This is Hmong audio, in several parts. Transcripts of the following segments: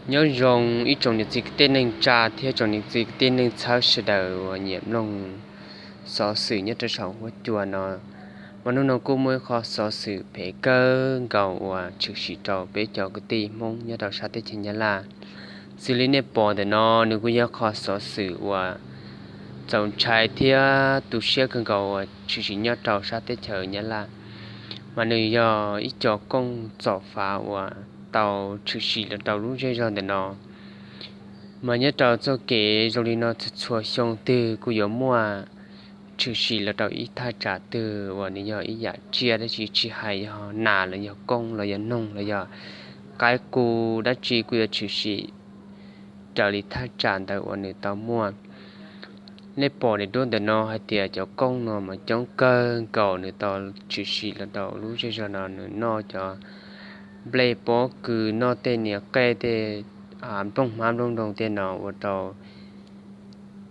Nyob zoo ib tsoom niam txiv kwv tij neej tsa thiab tsoom niam txiv kwv tij neej txhawb sawv daws uas nyiam mloog xov xwm nyob rau saum huab cua no. Mas hnub no kuj muaj ib qho xov xwm phem kawg nkaus uas tshwm sim rau peb cov kwv tij Hmoob nyob rau sab teb chaws Nyab Laj. Xws li nej pom ntawm no, nws kuj yog qho xov xwm uas txaus ntshai thiab tu siab kawg nkaus uas tshwm sim nyob rau sab teb chaws Nyab Laj. Mas nws yog ib co kooj txom fav uas tau tshwm sim los rau lub zej zog ntawm no. Mas nyob rau txoj kev zoo li no txhua txhua xyoo twg kuj yuav muaj tshwm sim los rau ib thaj tsam twg uas nws yog ib yam tsiaj dab tsi, tsis hais yog nas los yog kooj los yog noog los yog qaib qus dab tsi kuj yuav tshwm sim raws li thaj tsam ntawd uas nws tau muaj. Nej pom daim duab ntawm no hais tias cov kooj no mas coob kawg nkaus nws tau tshwm sim los rau lub zej zog no, nws noj cov nplej pob kws, noj tej niam qej tej nplooj hmab nplooj ntoos tej no ua rau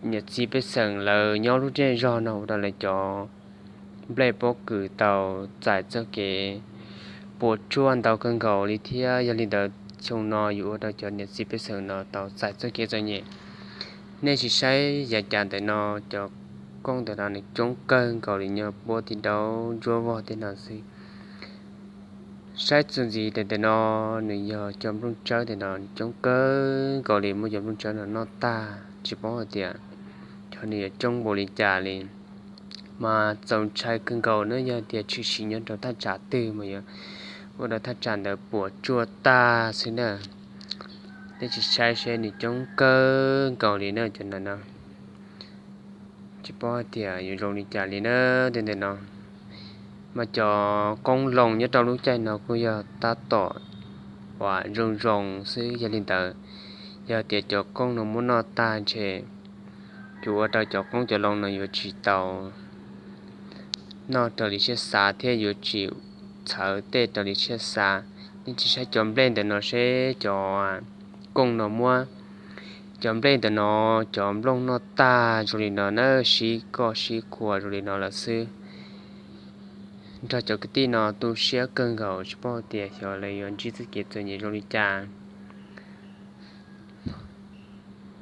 niam txiv pej xeem lawv nyob lub zej zog no ua rau lawv cov nplej pob kws tau txais txoj kev puas tsuaj ntau kawg nkaus li thiab. Yog li ntawd xyoo no yuav ua rau cov niam txiv pej xeem no tau txais txoj kev txom nyem. Nej sim saib yav cas ntawm no cov kooj ntawm no nws coob kawg nkaus li, nyob puab ti daub ntsuab vog tej no xwb. Saib txuas ntxiv ntawm no, nws yog cov nplooj tsawb ntawm no nws coob kawg nkaus li, muab cov nplooj tsawb no noj tag tsis paub hais tias xyov nws yuav coob npaum li cas li. Mas txaus ntshai kawg nkaus na, yog tias tshwm sim nyob rau thaj tsam twg mas yuav ua rau thaj tsam ntawd puas tsuaj tag xwb na. Nej sim saib seb nws coob kawg nkaus li na cov ntawm no. Tsis paub hais tias yuav zoo li cas li na tej ntawm no. Mas cov kooj loo nyob rau lub caij no kuj yog tab tom uas zoo zoo xwb. Yog li ntawd, yog tias cov kooj no muab noj tag ntshe yuav ua rau cov qoob cov loo no yuav tsis tau noj raws li siab xav thiab yuav tsis txhawv tej raws li siab xav. Nej sim saib cov nplej ntawm no seb cov kooj no muab cov nplej ntawm no, cov nplooj noj tag zoo li no na, sib koj sib qhuas zoo li no lawm xwb. Nrog cov kwv tij no tu siab kawg nkaus, tsis paub tias xyov lawv yuav ntsib txoj kev txom nyem zoo li cas.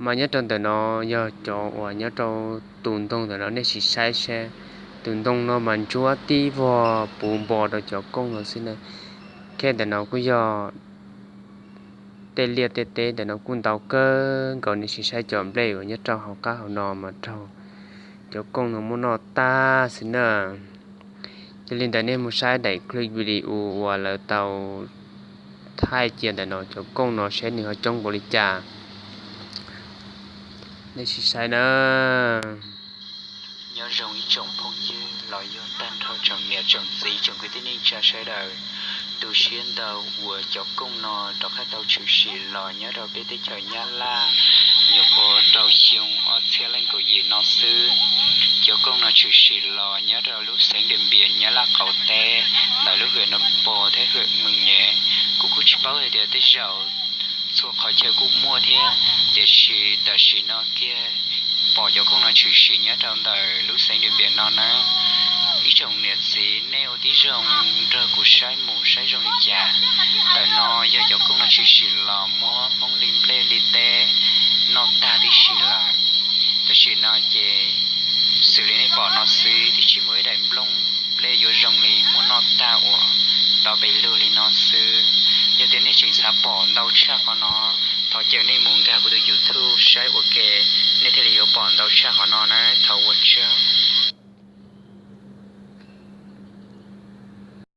Mas nyob rau ntawm no yog cov uas nyob rau tus ntoo ntawm no, nej sim saib seb, tus ntoo no mas ntsuab tib vog puv npo rau cov kooj no xwb na. Khej ntawm no kuj yog tej liaj tej teb ntawm no kuj ntau kawg nkaus, nej sim saib cov nplej uas nyob rau hauv qab hauv no mas raug cov kooj no muab noj tag xwb na. Yog li ntawd nej mus saib daim clip video uas lawv tau thaij cia ntawm no cov kooj no seb nws ho coob npaum li cas. Nej sim saib na. Nyob zoo ib tsoom phooj ywg los yog tag nrho tsoom niam tsoom txiv tsoom kwv tij neej tsa sawv daws, tu siab ntau uas cov kooj no rov qab tau tshwm sim los nyob rau peb teb chaws Nyab Laj. Nyuam qhuav rau xyoo ob txhiab leej kaum yim no xwb, cov kooj no tshwm sim los nyob rau lub xeev Diam Npias Nyab Laj qaum teb, ntawm lub hwm Noo Pos thiab hwm Mees Nyem. Kuv kuj tsis paub hais tias tej zaum txhua qhov chaw kuj muaj thiab, tiam sis tam sim no kiag pom cov kooj no tshwm sim nyob rau ntawm lub xeev Diam Npias no na. Ib tsoom niam txiv nej ua tib zoo nrog kuv saib mus saib zoo li cas. Ntawm no yog cov kooj no tshwm sim los muab Hmoob li nplej li teb noj tag tib si lawm. Tam sim no ces xws li nej pom no xwb, twb tsis muaj ib daim nplooj nplej yuav zoo li muab noj tag ua tau pes lug li no xwb. Yog tias nej tseem xav pom ntau tshaj qhov no, thov caw nej mus nkag kuv tus YouTube saib ua ke, nej thiaj li yuav pom ntau tshaj qhov no na. Thov ua tsaug.